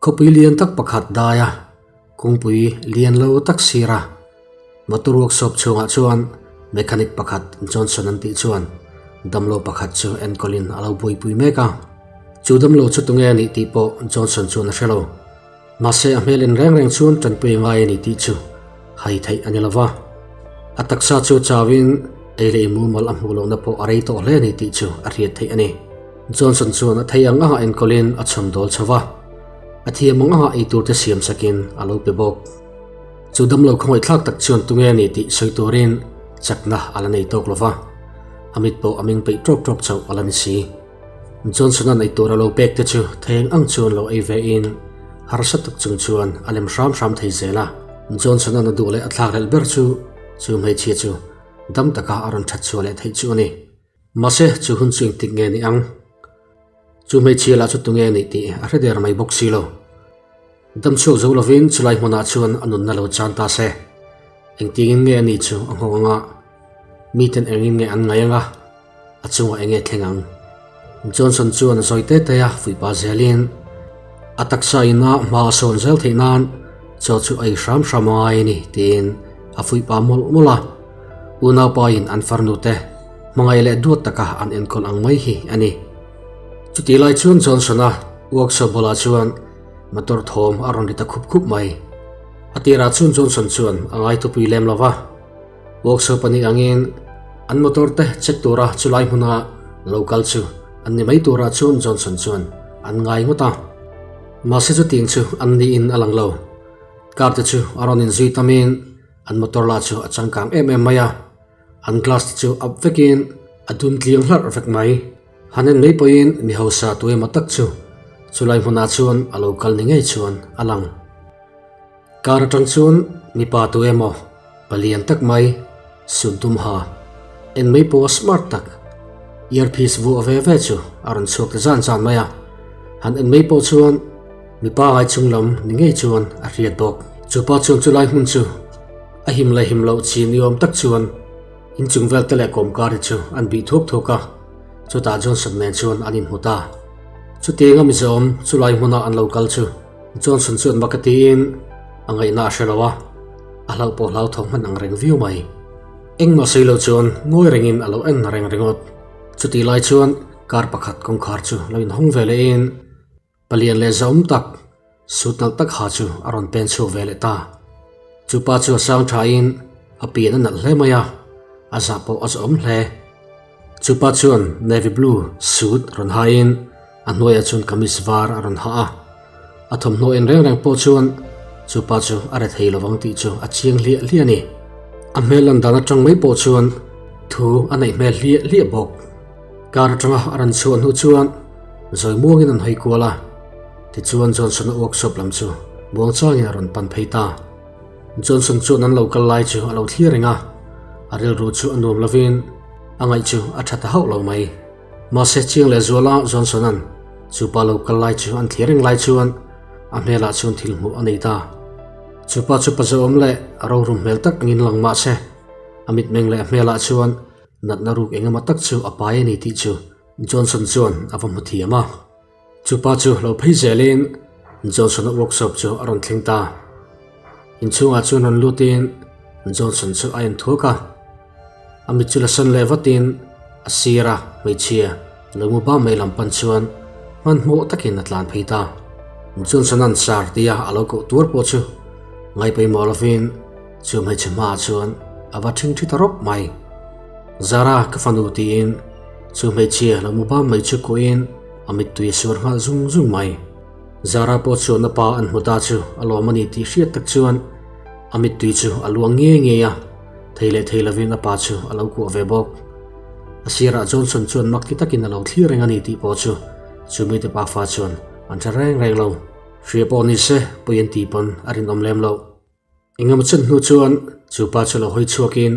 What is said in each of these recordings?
Khawpui lian tak pakhat daia kawngpui lian lo tak sira motor workshop chhungah chuan mechanic pakhat Johnson an tih chuan damlo pakhat chu enkawlin a lo buaipui mek a. Chu damlo chu tunge a nih tih pawh Johnson chuan a hre lo. Mahse a hmel en reng reng chuan tanpui a ngai a ni tih chu hai theih a ni lo va. A taksa chu chauin ei leh mumal a hmuh lohna pawh a rei tawh hle a ni tih chu a hriat theih a ni. Johnson chuan a thei ang anga enkawlin a chhawm dawl chho va, a thiam ang anga ei turte siam sakin a lo pe bawk. Chu damlo khawngaihthlak tak chuan tunge a ni tih sawi turin chakna a la nei tawk lo va, a mit pawh a meng peih tawk tawk chauh a la ni si. Johnson-a nei tur a lo pek te chu theng ang chuan lo ei ve in harsa tak chung chuan a lem hram hram thei zel a. Johnson-a na duh leh a thlakhlelh ber chu chu hmeichhia chu dam taka a rawn that chhuah leh theih chu a ni. Mahse chu hun chu engtik nge ni ang? Chu hmeichhia lah chu tunge a nih tih a hre der mai bawk si lo. Dam chhuak zo lovin chulai hmunah chuan a nunna lo chan ta se. Engtiangin nge a ni chu a nghawng anga miten engin nge an ngaih anga a chungah enge thleng ang? Johnson chuan a zawi te te a fuihpa zelin a taksa ina hma a sawn zel theih nan chaw chu a ei hram hram a ngai a ni tiin a fuihpa mawlh mawlh a. Unaupa in an farnu te hmangaih leh duat taka an enkawl ang mai hi a ni. Chutih lai chuan Johnson-a workshop bulah chuan Motor thawm a rawn ri ta khup khup mai. A tirah chuan Johnson chuan a ngai thupui lem lo va, workshop a nih angin an motor te check tura chulai hmuna lo kal chu an ni mai turah chuan Johnson chuan an ngai ngawt a. Mahse chutiang chu an niin a lang lo. Car te chu a rawn inzui tamin an motor lah chu a changkang em em mai a. An glass te chu up vekin a dum tliang hlarh vek mai. Han en mai pawhin mi hausa tu emaw tak chu chulai hmunah chuan a lo kal ni ngei chuan a lang. Car atang chuan mipa tu emaw palian tak mai suit dum ha en mai pawha smart tak earpiece vuah ve ve chu a rawn chhuak ta zan zan mai a. Han en mai pawh chuan mipa ngai chung lam ni ngei chuan a hriat bawk. Chupa chuan chulai hmun chu a him leh him loh chi ni awm tak chuan inchung vel te leh kawmkar hi chu an bih thuak thuak a, chutah Johnson nen chuan an inhmu ta. Chutianga Mizoam chulai hmuna an lo kal chu Johnson chuan mak a tiin a ngaihna a hre lo a, a hlauh pawh hlauthawng hman ang reng viau mai. Engmah sawi lo chuan ngawi rengin a lo en reng ringawt. Chutih lai chuan car pakhat kawngkhar chu lo inhawng ve lehin, Palian leh zahawm tak, suit nalh tak ha chu a rawn pen chhuak ve leh ta. Chu pa chu a sang thain a pian a nalh hle mai a, a zah pawh a zahawm hle. Chu pa chuan navy blue suit rawn hain a hnuaiah chuan kamis var a rawn ha a. A thawmhnaw en reng reng pawh chuan chu pa chu a re thei lovang tih chu a chiang hliah hliah a ni. A hmel lan dan atang mai pawh chuan thu a neih hmel hliah hliah bawk. Car atanga a rawn chhuah hnu chuan zawi muangin an hawi kual a, tichuan Johnson-a workshop lam chu muang changin a rawn pan phei ta. Johnson chuan an lo kal lai chu a lo thlir reng a, a rilru chu a nuam lovin a ngaih chu a tha ta hauh lo mai. Mahse chiang leh zuala Johnson-a'n chu pa lo kal lai chu an thlir reng lai chuan a hmelah chuan thil hmuh a nei ta. Chu pa chu pa zauhawm leh rorum hmel tak angin lang mahse a mitmeng leh a hmelah chuan Natna ruk engemaw tak chu a pai a ni tih chu Johnson chuan a va hmu thiam a. Chu pa chu lo phei zelin Johnson-a workshop chu a rawn thleng ta. Inchhungah chuan rawn lutin Johnson chu a en thuak a. A mit chu la sawn leh vatin a sira hmeichhia lo mu bam mai lam pan chuan hmanhmawh takin a tlan phei ta. Johnson-a'n sar tia a lo koh tuar pawh chu ngaipawimawh lovin Chu hmeichhe hmaah chuan a va ṭhingṭhi ta rawp mai. Zara ka fanu tiin chu hmeichhia lo mu bam mai chu kuahin a mittui a suar nghal zung zung mai. Zara pawh chuan a pa an hmu ta chu a lawm a ni tih hriat tak chuan a mittui chu a luang ngei ngei a, thei leh thei lovin a pa chu a lo kuah ve bawk. A sirah Johnson chuan mak ti takin a lo thlir reng a ni tih pawh chu chu mite pafa chuan an hre reng reng lo. Hria pawh ni se pawi an tih pawn a rinawm lem loh. Engemaw chen hnu chuan chu pa chu lo hawi chhuakin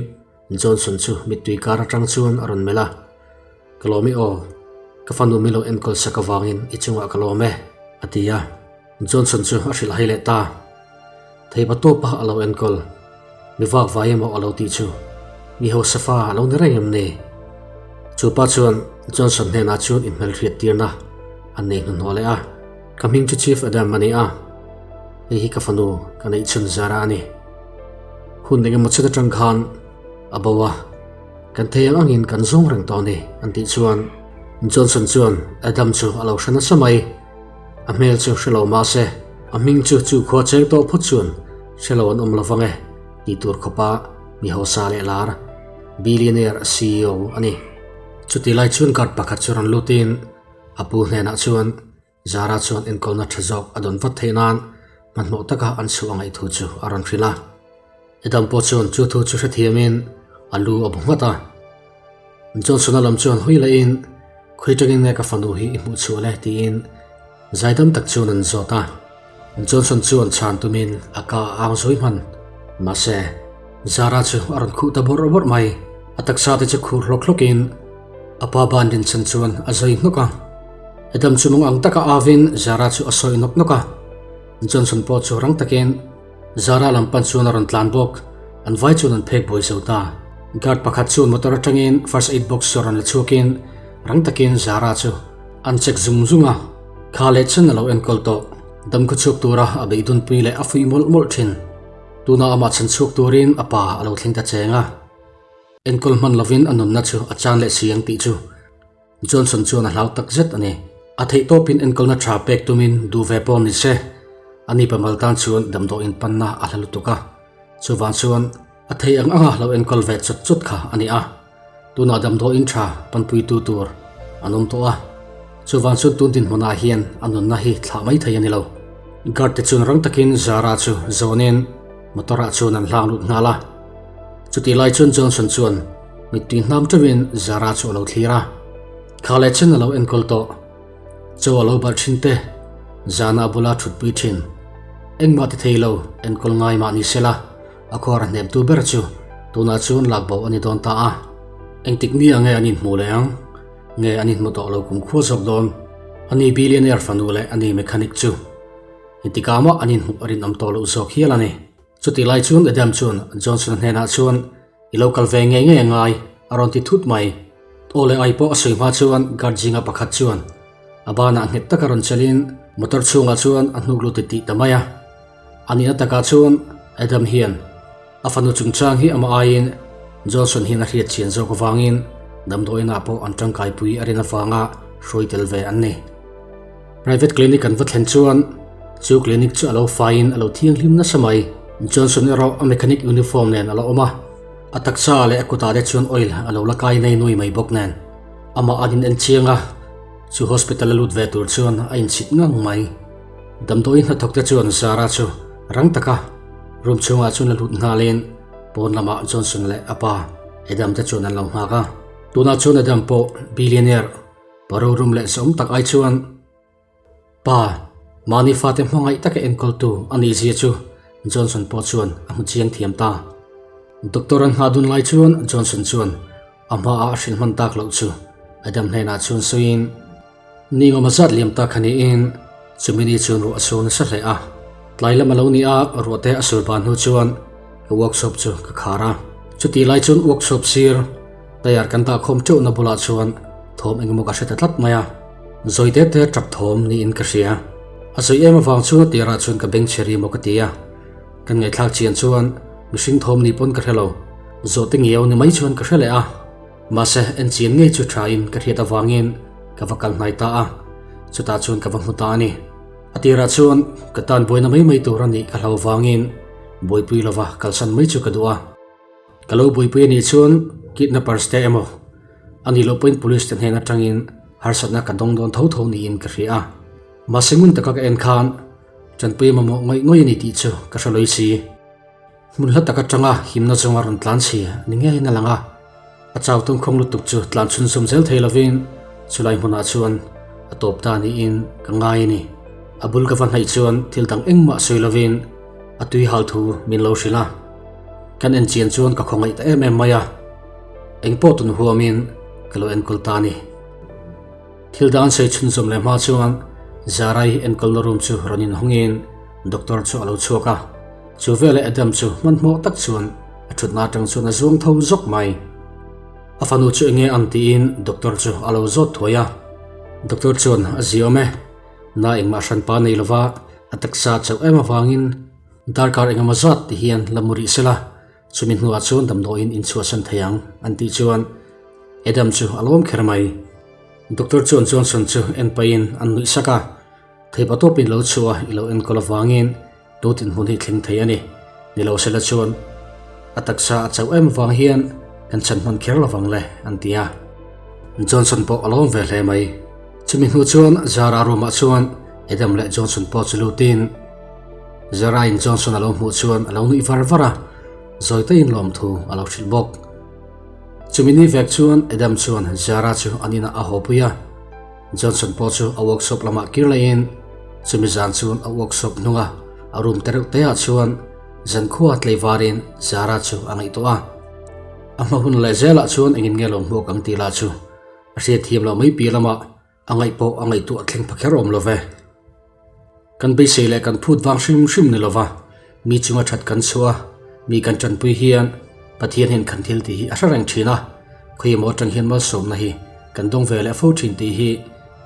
Johnson chu mittui kar atang chuan a rawn melh a, Ka lawm i aw, ka fanu min lo enkawl sak avangin i chungah ka lawm e, a ti a. Johnson chu a hrilh hai leh ta. Theipa tawpa a lo enkawl, mi vak vai emaw a lo tih chu mi hausa fa a lo ni reng em ni? Chu pa chuan Johnson hnenah chuan inhmelhriat tirna a nei hnuhnawh leh a. Ka hming chu Chief Adam a ni a, hei hi ka fanu ka neih chhun Zara a ni. Hun eng emaw chet atang khan a bo a, kan thei ang angin kan zawng reng tawh a ni, an tih chuan Johnson chuan Adam chu a lo hre nasa mai. A hmel chu hre lo mah se, a hming chu chu khua cheng tawh phawt chuan hre lo an awm lo vang e tih tur khawpa mi hausa leh lar, billionaire ceo a ni. Chutih lai chuan guard pakhat chu rawn lutin a pu hnenah chuan Zara chuan enkawlna tha zawk a dawn vat theih nan hmanhmawh taka an chhuah a ngaih thu chu a rawn hrilh a. Adam pawh chuan chu thu chu hrethiamin a lu a bu nghat a. Johnson-a lam chuan hawi lahin, Khawi tangin nge ka fanu hi i hmuh chhuah le? tiin zaidam tak chuan an zawt a. Johnson chuan chhan tumin a ka a ang zawi hman. Mahse, Zara chu a rawn khuh ta bawrh bawrh mai. A taksa te chu khur hlawk hlawkin a pa ban rinchhan chuan a zawi hnawk a. Adam chu mawng ang taka avin Zara chu a sawi nawk nawk a. Johnson pawh chu rang takin Zara lam pan chuan a rawn tlan bawk. An vai chuan an phek buai zo ta. Guard pakhat chuan motor atangin first aid box chu a rawn la chhuakin rang takin Zara chu an check zung zung a. Kha leh chen a lo enkawl tawh. Dam khaw chhuak tura a beidunpui leh a fuih mawlh mawlh thin. Tuna amah chhan chhuak turin a pa a lo thleng ta cheng a. Enkawl hman lovin a nunna chu a chan leh si ang tih chu Johnson chuan a hlau tak zet a ni. A theihtawpin enkawlna tha pek tumin duh ve pawh ni se, a ni pamal tan chuan damdawiin panna a hla lutuk a. Chuvang chuan a thei ang anga lo enkawl ve chawt chawt kha a ni a. Tunah damdawiin tha panpuitu tur an awm tawh a. Chuvang chuan tun dinhmunah hian a nunna hi thlah mai thei a ni lo. Guard te chuan rang takin Zara chu zawnin motor ah chuan an hlang lut nghal a. Chutih lai chuan Johnson chuan mittui hnam teuhin Zara chu a lo thlir a. Kha leh chen a lo enkawl tawh. Chaw a lo balh thin te, zana a bula thutpui thin. Engmah ti thei lo, enkawl ngai mah ni sela, a khuar a hnemtu ber chu tunah chuan lak bo a ni dawn ta a. Engtik ni ah nge an inhmuh leh ang? Nge an inhmu tawh lo kumkhua zawk dawn? Ani billionaire fanu leh ani mechanic chu engtikah mah an inhmuh a rinawm tawh loh zawk hial a ni. Chutih lai chuan Adam chuan Johnson-a hnenah chuan I lo kal ve ngei ngei a ngai, a rawn ti thut mai. Aw leh ai pawh a sawi hma chuan guard zinga pakhat chuan a banah nghet taka rawn chelin motor chhungah chuan a hnuk lut ti tih ta mai a. A nihna takah chuan Adam hian a fanu chungchang hi amah aiin Johnson hian a hriat chian zawk avangin damdawiinah pawh an tangkaipui a rin avanga hruai tel ve an ni. Private clinic an va thlen chuan chu clinic chu a lo faiin a lo thianghlim nasa mai. Johnson erawh a mechanic uniform nen a la awm a, a taksa leh a kutah te chuan oil a lo la kai nei nui mai bawk nen. Amah an in en chiang a, chu hospital a lut ve tur chuan a inchhit ngang mai. Damdawi hnathawk te chuan Zara chu rang taka room chhungah chuan la lut nghalin pawn lamah Johnson leh a pa Adam te chuan an lo nghak a. Tunah chuan Adam pawh billionaire Paro rum leh sawm tak ai chuan pa mahni fate hmangaih taka enkawltu a nih zia chu Johnson pawh chuan a hmu chiang thiam ta. Doctor an nghah dun lai chuan Johnson chuan a hmaah a hrilh hman tak loh chu Adam hnenah chuan sawiin, Ni ngawma zat liam ta kha niin chumi ni chuan ruah a sur nasa hle a. Tlai lam a lo ni a, ruah te a sur ban hnu chuan ka workshop chu ka khar a. Chutih lai chuan workshop sir Tyre kan dah khawm teuhna bulah chuan thawm engemaw ka hre ta tlat mai a, zawi te te tap thawm niin ka hria. A sawi em avang chuan a tirah chuan ka beng chhe ri maw ka ti a, kan ngaihthlak chian chuan mihring thawm ni pawn ka hre lo, zawh te ngiau ni mai chuan ka hre leh a. Mahse en chian ngei chu thain ka hriat avangin ka va kal hnai ta a, chutah chuan ka va hmu ta a ni. A tirah chuan ka tan buaina mai mai tur a nih ka hlau avangin buaipui lova kalsan mai chu ka duh a. Ka lo buaipui a nih chuan kidnappers te emaw a nih loh pawhin police te hnen atangin harsatna ka dawng dawn tho tho niin ka hria a. Mahse ngun taka ka en khan tanpui mamawh ngawih ngawih a ni tih chu ka hre lawih si. Hmun hla tak atanga himna zawnga rawn tlan chhi ni ngeiin a lang a. A chau tawngkhawng lutuk chu tlan chhunzawm zel thei lovin chulai hmunah chuan a tawp ta niin ka ngai a ni. A bul ka va hnaih chuan thil dang engmah sawi lovin a tui hal thu min lo hrilh a. Kan en chian chuan ka khawngaih ta em em mai a, engpawh tun huamin ka lo enkawl ta a ni. Thil dang an sawi chhunzawm leh hma chuan Zarai enkawlna room chu rawn inhawngin doctor chu a lo chhuak a, chu veleh Adam chu hmanhmawh tak chuan a thutna atang chuan a zuang tho zawk mai. A fanu chu enge an tiin doctor chu a lo zawt thuai a, doctor chuan a ziawm e. Na engmah hranpa nei lova a taksa chauh em avangin darkar engemaw zat ti hian la mu rih sela, chumi hnuah chuan damdawiin inchhuahsan thei ang an tih chuan Adam chu a lawm kher mai. Doctor chuan Johnson chu en pahin an nuih sak a, Theipa tawpin lo chhuah a i lo enkawl avangin tu dinhmun hi thleng thei a ni. Ni lo sela chuan a taksa a chauh em avang hian kan chhan hman kher lovang le, an ti a. Johnson pawh a lawm ve hle mai. Chumi hnu chuan Zara room ah chuan Adam leh Johnson pawh chu lutin Zara in Johnson a lo hmuh chuan a lo nuih var var a, zawitein lawmthu a lo hrilh bawk. Chumi ni vek chuan Adam chuan Zara chu an inah a haw pui a. Johnson pawh chu a workshop lamah kir laiin chumi zan chuan a workshop hnunga a room te reuh teah chuan zankhua tleivarin Zara chu a ngaihtuah a. A hma hun leh zelah chuan engin nge lo hmuak ang tih lah chu a hriatthiam loh mai piah lamah a ngaih pawh a ngaihtuah thleng pha kher awm lo ve. Kan beisei leh kan phut vang hrim hrim ni lova mi chunga that kan chhuah a, mi kan tanpui hian Pathian hian kan thil tih hi a hre reng thin a, khawimaw atang hian malsawmna hi kan dawng ve leh fo thin tih hi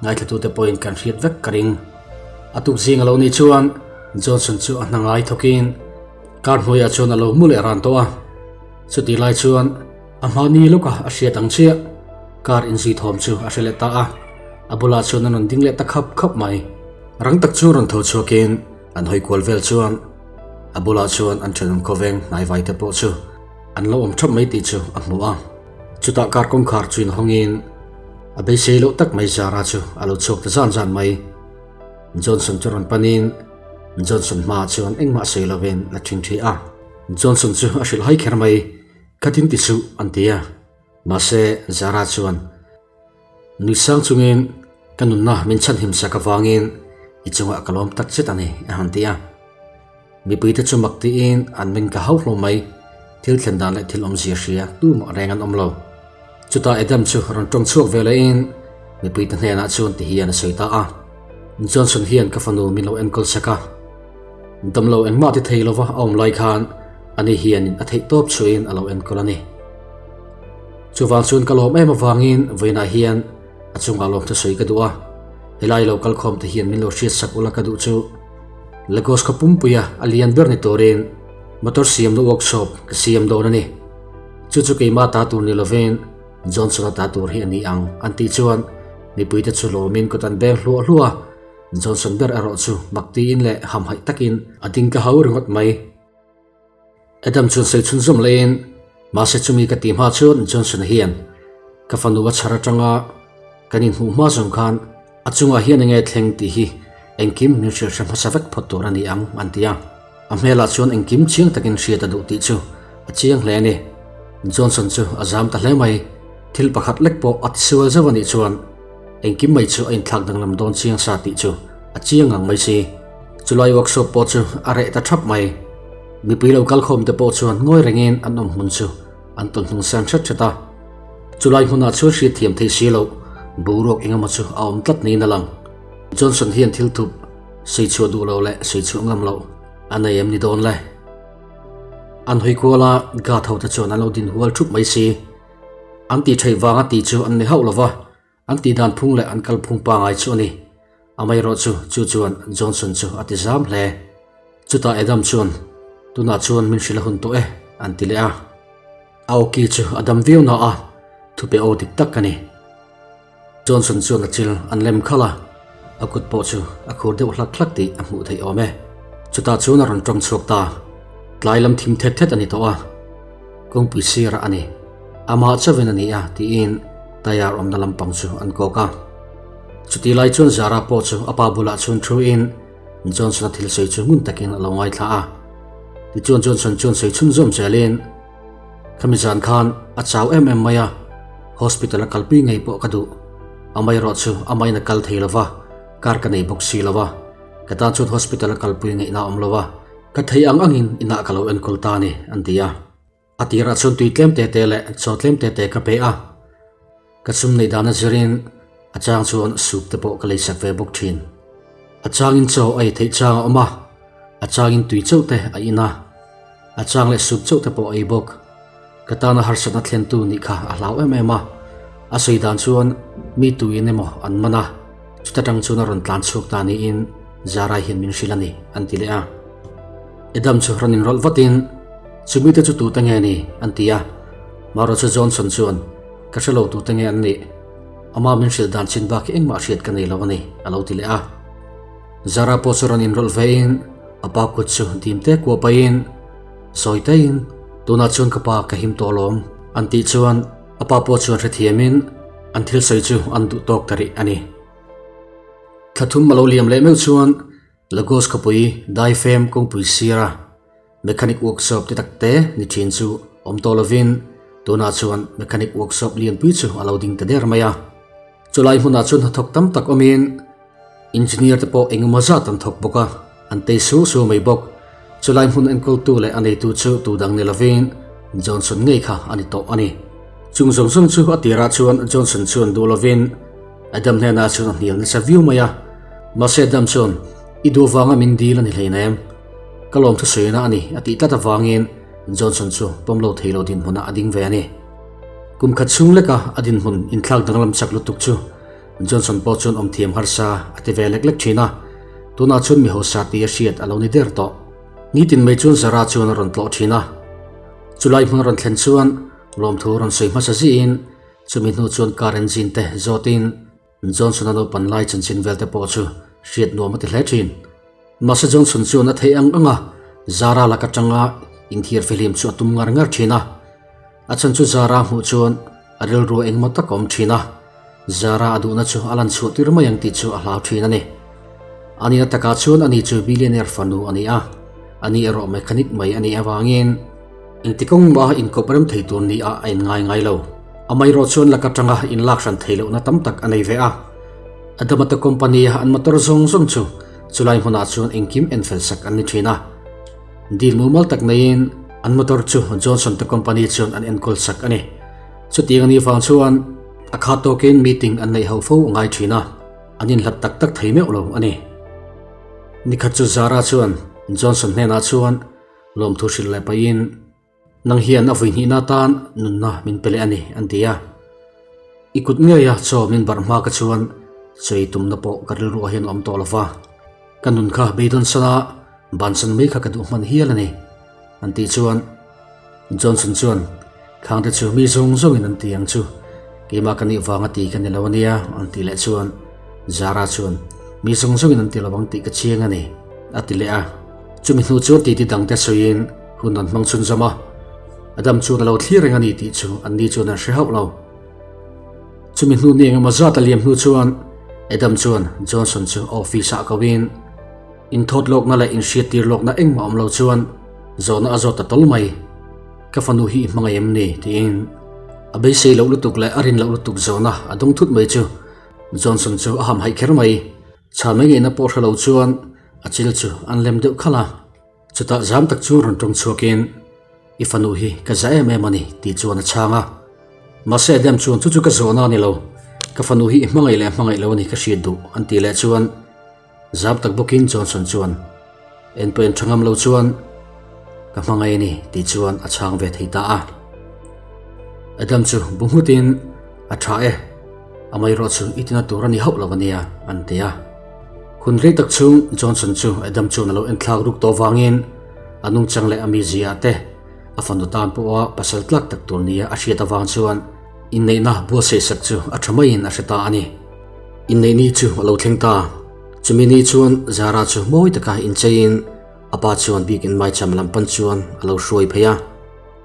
ngaithlatute pawhin kan hriat vek ka ring. A tuk zing a lo nih chuan Johnson chu a hna ngai thawkin kar hnuaiah chuan a lo mu leh ran tawh a, chutih lai chuan A hmahni lawka a hriat ang chiah, car inzui thawm chu a hre leh ta a, a bulah chuan an rawn ding leh ta khap khap mai. Rang tak chu rawn tho chhuakin an hawi kual vel chuan a bulah chuan an thenawm khawveng hnaivai te pawh chu an lo awm thap mai tih chu a hmu a. Chutah car kawngkhar chu inhawngin a beisei loh tak mai Zara chu a lo chhuak ta zan zan mai. Johnson chu rawn panin Johnson hmaah chuan engmah sawi lovin a ṭhingṭhi a. Johnson chu a hrilh hai kher mai. Ka tin ti suh, an ti a. Mahse, Zara chuan, Nui sang chungin ka nunna min chhanhim sak avangin i chungah ka lawm tak zet a ni, a han ti a. Mipuite chu mak tiin an meng ka hauh hlawm mai, thil thlen dan leh thil awmzia hria tumah reng an awm lo. Chutah Adam chu rawn tawng chhuak ve lehin mipuite hnenah chuan ti hian a sawi ta a, Johnson hian ka fanu min lo enkawl sak a. Damlo engmah ti thei lova a awm lai khan ani hianin a theih tawp chhuahin a lo enkawl a ni. Chuvang chuan ka lawm em avangin vawiinah hian a chungah lawmthu sawi ka duh a, helai lo kalkhawm te hian min lo hriatsak ula ka duh chu Lagos khaw pumpuia a lian ber ni turin motor siamna workshop ka siam dawn a ni. Chu chu keimah ta tur ni lovin Johnson-a ta tur hi a ni ang an tih chuan mipuite chu lawmin kut an beng hluah hluah a. Johnson ber erawh chu mak tiin leh hamhaih takin a ding ka hau ringawt mai. Adam chuan sawi chhunzawm laiin, Mahse chumi ka tih hma chuan Johnson hian ka fanu a chhar atanga kan inhmuh hma zawng khan a chungah hian enge thleng tih hi engkim min hrilh hre hmasa vek phawt tur a ni ang an ti a. A hmelah chuan engkim chiang takin hriat a duh tih chu a chiang hle a ni. Johnson chu a zam ta hle mai. Thil pakhat lek pawh a tisual zauh a nih chuan Engkim mai chu a inthlak danglam dawn chiang sa tih chu a chiang ngang mai si. Chulai workshop pawh chu a reh ta thap mai. Mipui lo kalkhawm te pawh chuan ngawi rengin an awm hmun chu an tawn hnung san hret hret a. Chulai hmunah chuan hriatthiam thei si loh boruak engemaw chu a awm tlat niin a lang. Johnson hian thil thup sawi chhuah duh loh leh sawi chhuah ngam loh a nei em ni dawn le? An hawi kual a, guard ho te chuan an lo din hual thup mai si. An tih theih vanga tih chu an ni hauh lo va, an tih dan phung leh an kalphung pangai chu a ni. Amaherawh chu, chu chuan Johnson chu a ti zam hle. Chutah Adam chuan, Tunah chuan min hrilh a hun tawh e, an ti leh a. A awki chu a dam viau na a, thupe aw dik tak a ni. Johnson chuan a chil an lem khalh a, a kut pawh chu a khur deuh hlak hlak tih a hmuh theih awm e. Chutah chuan a rawn tawng chhuak ta. Tlai lam thim thet thet a ni tawh a, kawngpui sirah a ni. Amah chauhin a ni a tiin tayar awmna lampang chu an kawk a. Chutih lai chuan Zara pawh chu a pa bulah chuan thu in Johnson-a thil sawi chu ngun takin a lo ngaithla a. Tichuan Johnson chuan sawi chhunzawm zelin, Khami zan khan a chau em em mai a, hospital a kalpui ngei pawh ka duh. Amaherawh chu amahin a kal thei lo va, car ka nei bawk si lo va, ka tan chuan hospital a kalpui ngaihna a awm lo va, ka thei ang angin inah ka lo enkawl ta a ni, an ti a. A tirah chuan tui tlem te te leh chaw tlem te te ka pe a, ka sum neih dana zirin a chang chuan soup te pawh ka leisak ve bawk thin. A changin chaw a ei theih chang a awm a, a changin tui chauh te a in a, a chang leh soup chauh te pawh a ei bawk. Ka tana harsatna thlentu nih kha a hlau em em a, a sawi dan chuan mi tuin emaw an man a. Chuta tang chuan a rawn tlan chhuak ta niin Zara hian min hrilh a ni, an ti leh a. Adam chu rawn inrawlh vatin, Chumi te chu tute nge ni? an ti a. Marawh chu Johnson chuan, Ka hre lo tute nge an nih? Ama min hrilh dan chin bak hi engmah hriat ka nei lo a ni, a lo ti leh a. Zara pawh chu rawn inrawlh vein a pa kut chu dim te kuah pahin, Sawi taiin, tunah chuan ka pa ka him tawh alawm, an tih chuan a pa pawh chuan hrethiamin an thil sawi chu an duh tawk ta rih a ni. Thla thum a lo liam leh meuh chuan Lagos khawpui daifem kawngpui sira Mechanic workshop ti tak te ni thin chu awm tawh lovin tunah chuan mechanic workshop lianpui chu a lo ding ta der mai a. Chulai hmunah chuan hnathawk tam tak awmin engineer te pawh engemaw zat an thawk bawk a, an tei su su mai bawk. Chulai hmun enkawltu leh a neitu chu tu dang ni lovin Johnson ngei kha a ni tawh a ni. Chung zawng zawng chu a tirah chuan Johnson chuan duh lovin Adam hnenah chuan a hnial nasa viau mai a, mahse Adam chuan I duh vanga min dil a ni hleinem. Ka lawm thusawiina a ni a tih tlat avangin Johnson chu pawm lo thei lo dinhmunah a ding ve a ni. Kum khat chhung leka a dinhmun inthlak danglam chak lutuk chu Johnson pawh chuan awmthiam harsa a ti ve lek lek thin a, tunah chuan mi hausa tih a hriat a lo ni der tawh. Nitin mai chuan Zara chuan a rawn tlawh thin a, chulai hmun a rawn thlen chuan lawmthu rawn sawi hmasa zihin chumi hnu chuan car engine te zawtin Johnson-a naupan lai chanchin vel te pawh chu hriat nuam a ti hle thin. Mahse Johnson chuan a theih ang ang a, Zara lak atanga inthiar fihlim chu a tum ngar ngar thin a. A chhan chu Zara hmuh chuan a rilru engemaw tak a awm thin a, Zara a duhna chu a lan chhuah tir mai ang tih chu a hlau thin a ni. A nihna takah chuan ani chu billionaire fanu a ni a, ani erawh mechanic mai a nih avangin, Engti kawng mah inkawp rem thei tur ni ah a inngai ngai lo. Amaherawh chuan lak atanga inlak hran thei lohna tam tak a nei ve a. Adamata company a an motor zawng zawng chu chulai hmunah chuan engkim enfel sak an ni thin a. Deal mumal tak neiin an motor chu Johnson te company chuan an enkawl sak a ni. Chutiang a nih vang chuan a khat tawkin meeting an neih ho fo a ngai thin a, an inhlat tak tak thei meuh lo a ni. Nikhat chu Zara chuan Johnson hnenah chuan Lawmthu hrilh leh pahin, Nang hian a vui hnihna atan nunna min pe leh a ni, an ti a. I kut ngeia chaw min barh hma ka chuan chawi tumna pawh ka rilruah hian a awm tawh lo va. Ka nun kha beidawn sana bansan mai kha ka duh hman hial a ni, an tih chuan Johnson chuan, Khangte chu mi zawng zawngin an ti ang chu, keimah ka nih vanga ti ka ni lo a nia, an tih leh chuan Zara chuan, Mi zawng zawngin an ti lo ang tih ka chiang a ni, a ti leh a. Chumi hnu chuan titi dangte sawiin hun an hmang chhunzawm a, Adam chuan a lo thlir reng a ni tih chu anni chuan an hre hauh lo. Chumi hnu ni engemaw zat a liam hnu chuan Adam chuan Johnson chu a office ah koin inthawt lawkna leh inhriattir lawkna engmah awm lo chuan zawhna a zawt ta tawl mai. Ka fanu hi i hmangaih em ni? tiin a beisei loh lutuk leh a rin loh lutuk zawhna a dawng thut mai chu Johnson chu a hamhaih kher mai. Chhan mai ngeihna pawh hre lo chuan a chil chu an lem deuh khalh a, chutah zam tak chu rawn tawng chhuakin, I fanu hi ka za em em a ni tih chuan a chhang a. Mahse Adam chuan chu chu ka zawhna a ni lo, ka fanu hi i hmangaih leh hmangaih lo a ni ka hriat duh an tih leh chuan zam tak bawkin Johnson chuan en pawh en tha ngam lo chuan ka hmangaih a ni tih chuan a chhang ve thei ta a. Adam chu bu nghutin a tha e. Amaherawh chu i tina tur a ni hauh lo a nia, an ti a. Hun rei tak chhung Johnson chu Adam chuan a lo enthlak ruk tawh vangin a nungchang leh a mizia te a fanu tan pawha pasal tlak tak tur nia a hriat avang chuan inneihna buatsaih sak chu a tha maiin a hre ta a ni. Inneih ni chu a lo thleng ta. Chumi ni chuan Zara chu mawi taka incheiin a pa chuan bikin maicham lam pan chuan a lo hruai phei a.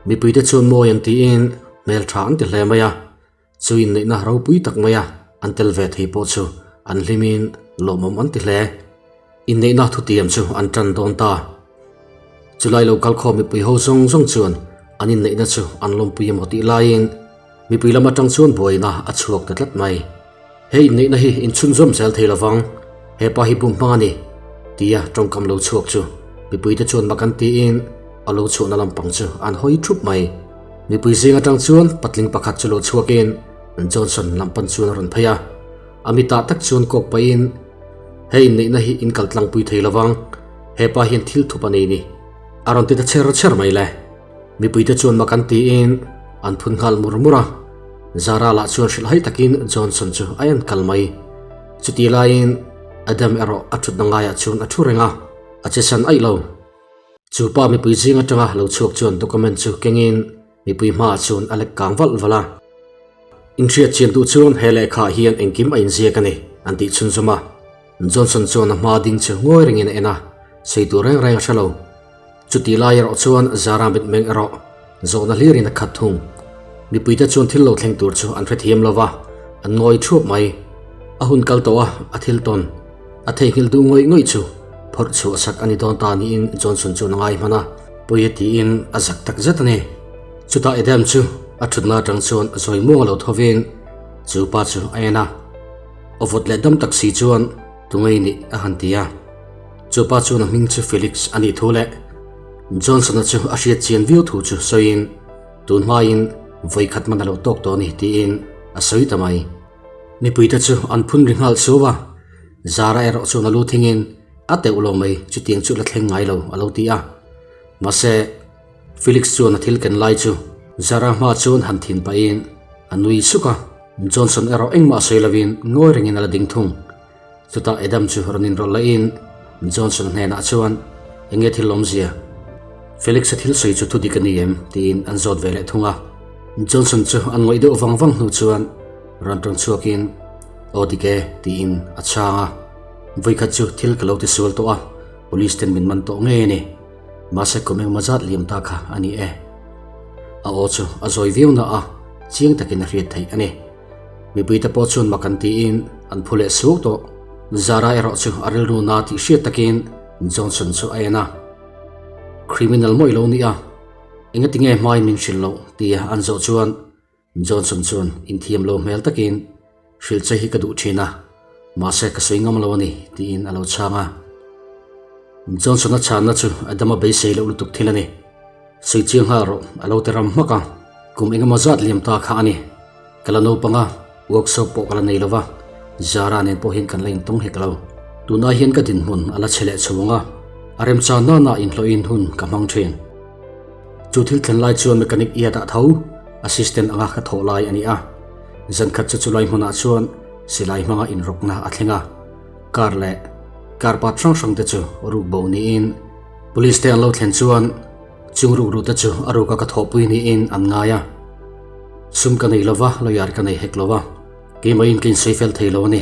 Mipuite chuan mawi an tiin hmeltha an ti hle mai a. Chu inneihna ropui tak maia an tel ve thei pawh chu an hlimin lawmawm an ti hle. Inneihna thutiam chu an tan dawn ta. Chulai lo kalkhawm mipui ho zawng zawng chuan an inneihna chu an lawmpui emaw tih laiin mipui lam atang chuan buaina a chhuak ta tlat mai. He inneihna hi inchhunzawm zel thei lovang, hepa hi bum hmang a ni, tia tawngkam lo chhuak chu mipuite chuan mak an tiin a lo chhuahna lampang chu an hawi thup mai. Mipui zing atang chuan patling pakhat chu lo chhuakin Johnson lam pan chuan a rawn phei a, a mitah tak chuan kawk pahin, Hei inneihna hi in kal tlangpui thei lovang, hepa hian thil thup a nei ni, a rawn ti ta chher chher mai le. Mipuite chuan mak an tiin an phun nghal mur mur a, Zara lah chuan hrilhhai takin Johnson chu a en kal mai. Chutih laiin Adam erawh a thutna ngaiah chuan a thu reng a, a che san aih lo. Chu pa mipui zing atanga lo chhuak chuan document chu kengin mipui hmaah chuan a lek kang valh valh a. Inhriat chian duh chuan he lehkhaah hian engkim a inziak a ni, an tih chhunzawm a. Johnson chuan a hma ding chu ngawi rengin a en a, sawi tur reng reng a hre lo. Chutih lai erawh chuan Zara mitmeng erawh zawhna hlirin a khat thung. Mipuite chuan thil lo thleng tur chu an hrethiam lo va, an ngawi thuap mai. A hun kal tawh a, a thil tawn a theihnghilh duh ngawih ngawih chu phawrh chhuah sak a ni dawn ta niin Johnson chuan a ngai hman a, pawi a tiin a zak tak zet a ni. Chutah Adam chu a thutna atang chuan zawi muang a lo thovin chu pa chu a en a. Aw vawt leh dam tak si chuan tungei nih a han ti a. Chu pa chuan a hming chu Felix a nih thu leh Johnson-a chu a hriat chian viau thu chu sawiin tun hmain vawi khat man a lo tawk tawh a ni tiin a sawi ta mai. Mipuite chu an phun ri nghal suau a, Zara erawh chuan a lu thingin a teuh lo mai chutiang chu la thleng ngai lo a lo ti a. Mahse. Felix chuan a thil ken lai chu Zara hma chuan han thin pahin a nui suk a, Johnson erawh engmah sawi lovin ngawi rengin a la ding thung. Chutah Adam chu rawn inrawlh lahin Johnson hnenah chuan enge thil awmzia? Felix-a thil sawi chu thudik a ni em? tiin an zawt ve leh thung a. Johnson chu an ngawih deuh vang vang hnu chuan rawn tawng chhuakin Aw dik e tiin a chhang a, Vawikhat chu thil ka lo tisual tawh a, police ten min man tawh ngei a ni. Mahse kum engmaw zat liam ta kha a ni e. A aw chu a zawi viau na a, chiang takin a hriat theih a ni. Mipuite pawh chuan mak an tiin an phu leh suau tawh. Zara erawh chu a rilru na tih hriat takin Johnson chu a en a. Criminal mawi lo nia, engati nge hmain min hrilh loh tia an zawh chuan Johnson chuan inthiam lo hmel takin hrilh che hi ka duh thin a, mahse ka sawi ngam lo a ni tiin a lo chhang a. Johnson-a chhanna chu Adama beisei loh lutuk thil a ni. Sawi chiang nghal rawh a lo ti ram hmak a, kum engemaw zat liam ta kha a ni. Ka la naupang a, workshop pawh ka la nei lo va, Zara nen pawh hian kan la intawng hek lo. Tunah hian ka dinhmun a la che leh chho ang a, a remchang nana inhlawhin hun ka hmang thin. Chu thil thlen lai chuan mechanic i a dah tho, assistant anga ka thawh lai a ni a. Zan khat chu chulai hmunah chuan silai hmanga inrawkna a thleng a. Car leh car part hrang hrang te chu ruk bo niin police te an lo thlen chuan chung ruk rute chu a ruka ka thawhpui niin an ngai a. Sum ka nei lova, lawyer ka nei hek lova, keimah-in ka insawi fel thei lo a ni.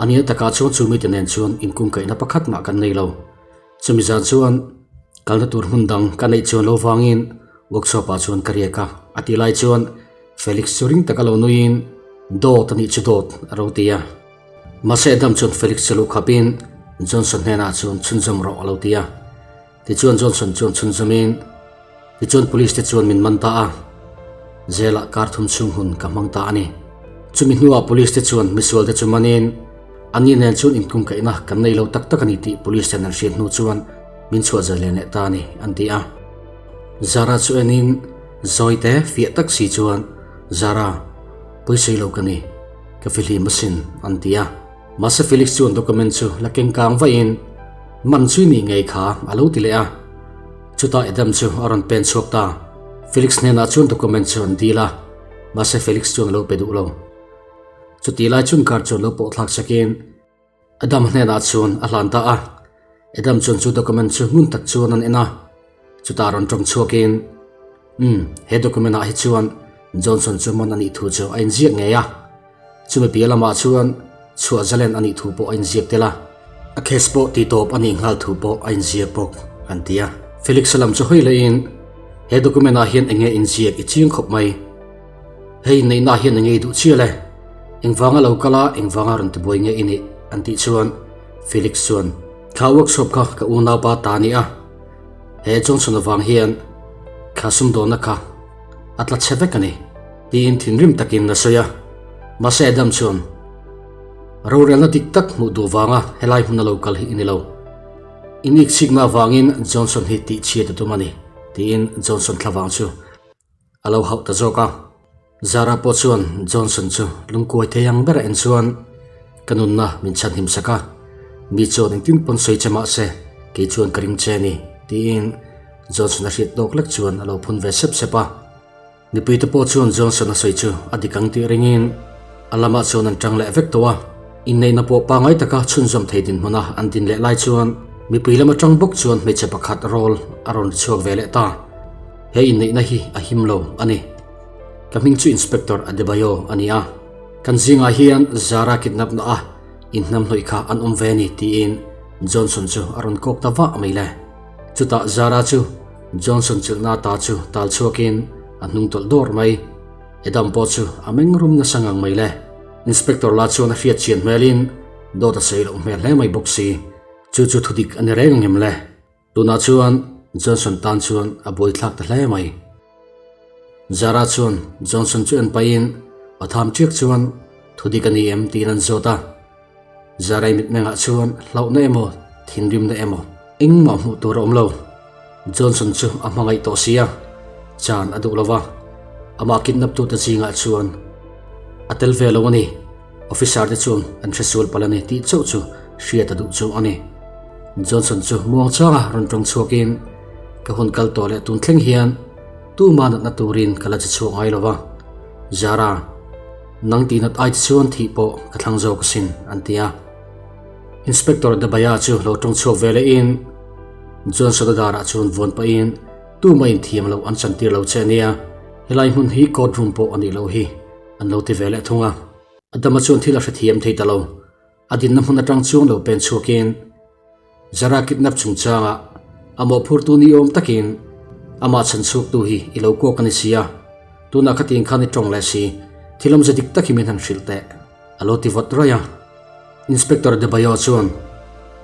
A nia takah chuan chu mite nen chuan inkungkaihna pakhat mah kan nei lo. Chumi zan chuan kalna tur hmun dang ka neih chuan lo vangin workshop ah chuan ka riak a, a tih lai chuan Felix chu ring taka lo nuiin dawt a nih chu dawt a ro ti a. Mahse Adam chuan Felix chu lo khapin Johnson hnenah chuan chhunzawm rawh a lo ti a. Tichuan Johnson chuan chhunzawmin tichuan police te chuan min man ta a, jail ah kar thum chhung hun ka hmang ta a ni. Chumi hnuah police te chuan misual te chu manin Anni nen chuan inkungkaihna kan nei lo tak tak a ni tih police ten an hriat hnu chuan min chhuah zai leh leh ta a ni, an ti a. Zara chu enin zawi te fiah tak si chuan, Zara, pawisei lo ka ni, ka fihlim asin, an ti a. Mahse Felix chuan document chu la keng kang vaihin, Man chu i nih ngei kha, a lo ti leh a. Chutah Adam chu a rawn pen chhuak ta. Felix hnenah chuan document chu an dil a, mahse Felix chuan a lo pe duh lo. Chutih lai chuan car chuan lo pawh thlak sakin Adam hnenah chuan a hlan ta a. Adam chuan chu document chu ngun tak chuan an en a. Chutah rawn tawng chhuakin, Umm, he document ah hi chuan Johnson chu man a nih thu chu a inziak ngei a. Chumi piah lamah chuan chhuah zalen a nih thu pawh a inziak tel a. A case pawh titawp a nih nghal thu pawh a inziak bawk, an ti a. Felix-a lam chu hawi lehin, He document ah hian enge inziak i chiang khawp mai. Hei neihna hian eng ngei duh chial e, engvanga lo kal a, engvanga rawn tibuai nge i nih? an tih chuan Felix chuan, Thla workshop kha ka unaupa ta a ni a, he Johnson avang hian thla sumdawnna kha a tla chhe vek a ni, tiin thinrim takin a sawi a. Mahse Adam chuan, Rorelna dik tak hmuh duh vanga helai hmuna lo kal hi i ni lo. Inikchhikna avangin Johnson hi tihchhiat a tum a ni, tiin Johnson thlavang chu A lo hauh ta zawk a. Zara pawh chuan Johnson chu lungkuai thei ang ber a en chuan ka nunna min chhanhim sak a, mi chuan engtin pawn sawi che mah se kei chuan ka ring che a ni tiin Johnson a hriat tawk lek chuan a lo phun ve sep sep a. Mipuite pawh chuan Johnson a sawi chu a dik ang tih ringin a lamah chuan an tang leh vek tawh a. Inneihna pawh pangngai taka chhunzawm thei dinhmuna an din leh lai chuan mipui lam atang bawk chuan hmeichhe pakhat rawl a rawn ri chhuak ve leh ta. He inneihna hi a him lo a ni. Ka hming chu Inspector Adebayo a ni a. Kan zingah hian Zara kidnap na a inhnamhnawih kha an awm ve a ni tiin Johnson chu a rawn kawk ta vah mai le. Chutah Zara chu Johnson chilhna ta chu tal chhuakin a hnung tawlh dawr mai. Adam pawh chu a meng rum nasa ngang mai le. Inspector la chuan a hriat chian hmelin dawt a sawi loh hmel hle mai bawk si. Chu chu thudik a ni reng ang em le? Tunah chuan Johnson tan chuan a buaithlak ta hle mai. Zara chuan Johnson chu en pahin a tham chiak chuan thudik a ni em tiin an zawt a. Zarai mitmengah chuan hlauhna emaw thinrimna emaw engmah hmuh tur a awm lo. Johnson chu a hmangaih tawh si a, chan a duh lo va, amah kidnap tute zingah chuan a tel ve lo a ni. Officer te chuan an hre sual palh a ni tih chauh chu hriat a duh chu a ni. Johnson chu muang changa rawn tawng chhuakin, Ka hun kal tawh leh tun thleng hian tuma natna turin ka la che chhuak ngai lo va, Zara, nang tih nat ai te chuan thih pawh ka thlang zawk asin, an ti a. Inspector Dabaya chu lo tawng chhuak ve lehin Johnson-a darah chuan vawn pahin, Tuma inthiam loh an chantir lo che a nia, helai hmun hi court room pawh a nih loh hi. An lo ti ve leh thung a. Adama chuan thil a hrethiam thei ta lo. A dinna hmun atang chuang lo pen chhuakin Zara kidnap chungchangah a mawhphurtu ni awm takin amah chhan chhuaktu hi i lo kuak a ni si a, tunah khatiang khan i tawng leh si, thil awmze dik tak hi min han hrilh teh, a lo ti vawt raih a. Inspector Debayo chuan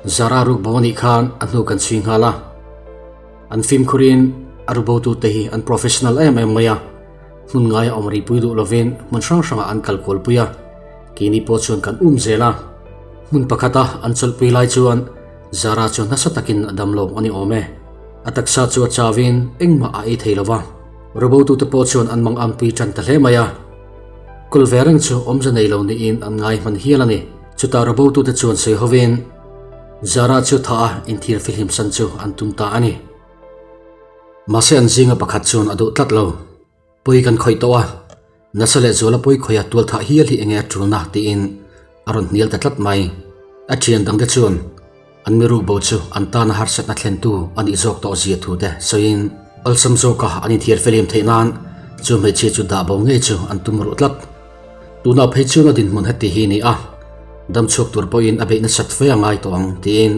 Zara rukbo a nih khan a hnu kan chhui nghal a. An fimkhurin a rubotute hi an professional em em mai a. Hmun ngaia awm ripui duh lovin hmun hrang hrangah an kal kualpui a, keini pawh chuan kan um zel a. Hmun pakhata an chawlhpui lai chuan Zara chu nasa takin a dam lo a ni awm e. A taksa chu a chauin engmah a ei thei lo va, robotute pawh chuan an mang anpui tan ta hle mai a. Kul ve reng chu awmze nei lo niin an ngai hman hial a ni. Chutah robotute chuan sawi hovin Zara chu thah a inthir fihlim san chu an tum ta a ni. Mahse an zinga pakhat chuan a duh tlat lo. Pawi kan khawih tawh a, nasa leh zuala pawi khawih a tual thah hial hi enge a tulna tiin a rawn hnial ta tlat mai. A thian dangte chuan an mi rukbo chu an tana harsatna thlentu a nih zawk tawh zia thu te sawiin awlsam zawka an inthiar felim theih nan chu hmeichhia chu dah bo ngei chu an tum ruh tlat. Tunah phei chuan a dinhmun heti hi ni a, damchhuak tur pawhin a beih nasat fe a ngai tawh ang tiin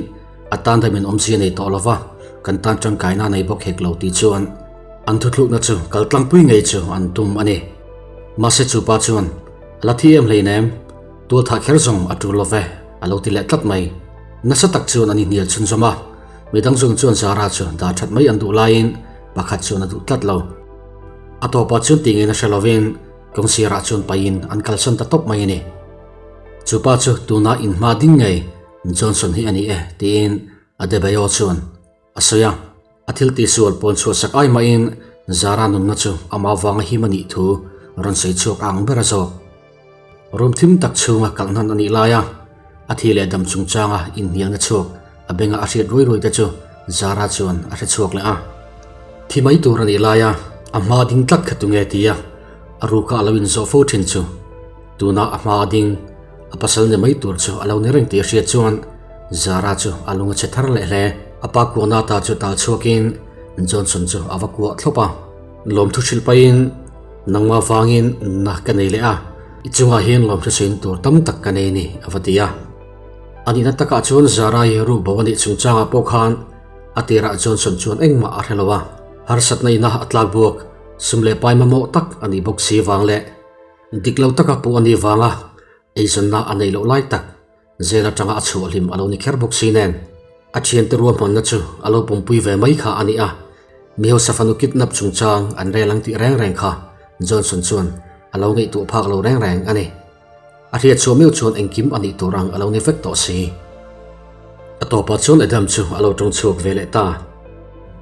A tan damin awmzia nei tawh lova, kan tan tangkaina nei bawk hek lo tih chuan an thuthlukna chu kal tlangpui ngei chu an tum a ni. Mahse chu pa chuan, A la thi em hleinem, tual thah kher zawng a tul love, a lo ti leh tlat mai. Nasa tak chuan an inhnial chhunzawm a, midang zawng chuan Zara chu dah that mai an duh laiin pakhat chuan a duh tlat lo. A tawpah chuan tih ngeina hre lovin kawngsirah chuan pahin an kalsan ta tawp mai a ni. Chu pa chu tuna inhma ding ngei Johnson hi a ni e, tiin Adebayo chuan a sawi a. A thil tihsual pawn chhuahsak ai mahin Zara nunna chu amah vanga him a nih thu rawn sawi chhuak ang ber a zawk. Room thim tak chhunga kalhnan a nih laia a thi leh dam chungchanga inhnialna chhuak a benga a hriat ruai ruai te chu Zara chuan a hre chhuak leh a. Thi mai tur a nih laia a hma ding tlat kha tunge tia a ruka a lo inzawh fo thin chu tuna a hma ding A pasal ni mai tur chu a lo ni reng tih a hriat chuan Zara chu a lung a chhe thar leh hle. A pa kuahna ta chu tal chhuakin Johnson chu a va kuah thlawp a. Lawmthu hrilh pahin, Nangmah vangin na ka nei leh a, i chungah hian lawmthu sawiin tur tam tak ka nei ni, a va ti a. A nihna takah chuan Zara hi ruk bo a nih chungchangah pawh khan a tirah Johnson chuan engmah a hre lo a. Harsatna ina a tlak buak sum leh pai mamawh tak a nih bawk si vang leh Dik lo taka pawh a nih vanga eizawnna a neih loh lai tak zel atanga a chhuah hlim a lo ni kher bawk si nen a thiante ruahmanna chu a lo pawmpui ve mai kha a ni a. Mi hausa fanu kidnap chungchang an rel ang tih reng reng kha Johnson chuan a lo ngaihtuah phak lo reng reng a ni. A hriat chhuah meuh chuan engkim a nih tur ang a lo ni vek tawh si. A tawpah chuan Adam chu a lo tawng chhuak ve leh ta.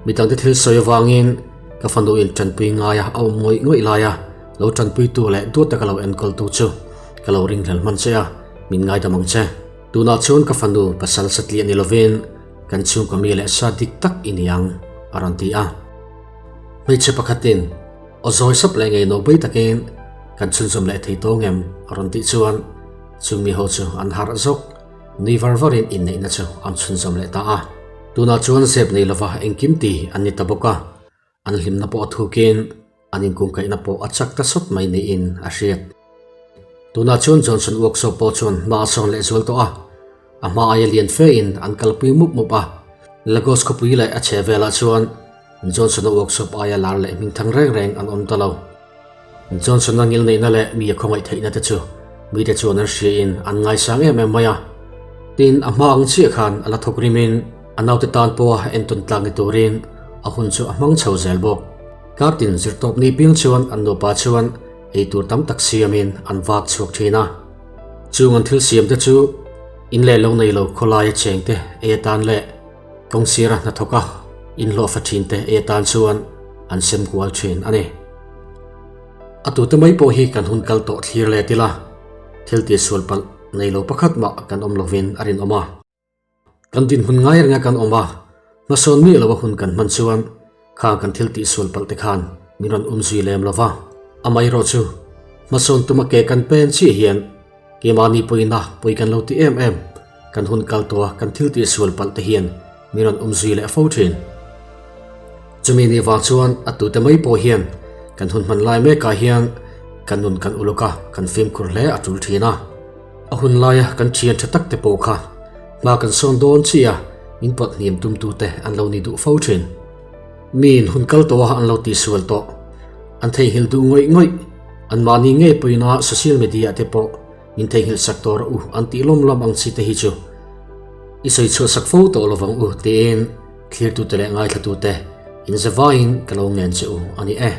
Midangte thil sawi avangin ka fanu in tanpui ngaia a awm ngawih ngawih laia lo tanpuitu leh duat taka lo enkawltu chu ka lo ringhlel hman che a, min ngaidam ang che. Tunah chuan ka fanu pasal satliah ni lovin kan chhungkaw mi leh sa dik tak i ni ang, a rawn ti a. Hmeichhe pakhatin aw zawi sap leh ngei no bei takin kan chhunzawm leh thei tawng em? a rawn tih chuan. Chung mi ho chu an harh zawk. Nui var varin inneihna chu an chhunzawm leh ta a. Tunah chuan zep nei lova engkim ti an ni ta bawk a, an hlimna pawh a thukin an inkungkaihna pawh a chak ta sawt mai niin a hriat. Tunah chuan Johnson workshop pawh chuan hma a sawn leh zual tawh a, a hma aia lian fe in an kalpui mup mup a. Lagos khawpui leh a chhe velah chuan Johnson-a workshop aia lar leh hmingthang reng reng an awm ta lo. Johnson-a ngilneihna leh mi a khawngaih theihna te chu mite chuan an hriain an ngaisang em em mai a. Tin, a hma ang chiah khan a la thawk rimin a naute tan pawha entawn tlak ni turin a hun chu a hmang chho zel bawk. Kartin zirtawp ni piang chuan an nupa chuan ei tur tam tak siamin an vak chhuak thin a. Chung an thil siam te chu in leh lo nei lo khawlaia chengte ei atan leh kawng sira hnathawka inhlawhfa thin te ei atan chuan an sem kual thin a ni. A tute mai pawh hi kan hun kal tawh thlir let ila, thil tihsual palh nei lo pakhat mah kan awm lovin a rinawm a. Kan dinhmun ngai renga kan awm a, hmasawn miah loa hun kan hman chuan khang kan thil tihsual palh te khan min rawn um zui lem lo va. Amaherawh chu, hmasawn tuma ke kan pen chiah hian keimahni pawina pawi kan lo ti em em, kan hun kal tawha kan thil tihsual palh te hian min rawn um zui leh fo thin. Chumi nih vang chuan a tute mai pawh hian kan hun hman lai mekah hian kan nun kan uluk a, kan fimkhur hle a tul thin a. A hun laia kan thian tha tak te pawh kha hma kan sawn dawn chiah a, min pawt hniam tumtute an lo ni duh fo thin. Miin hun kal tawha an lo tihsual tawh, an theihnghilh duh ngawih ngawih, anmahni ngei pawina social media te pawh min theihnghilh sak tawh rawh u an tih lawm lawm ang chi te hi chu i sawi chhuah sak fo tawh lovang u tiin thlirtute leh ngaithlatute inzavaiin ka lo ngen che u a ni e.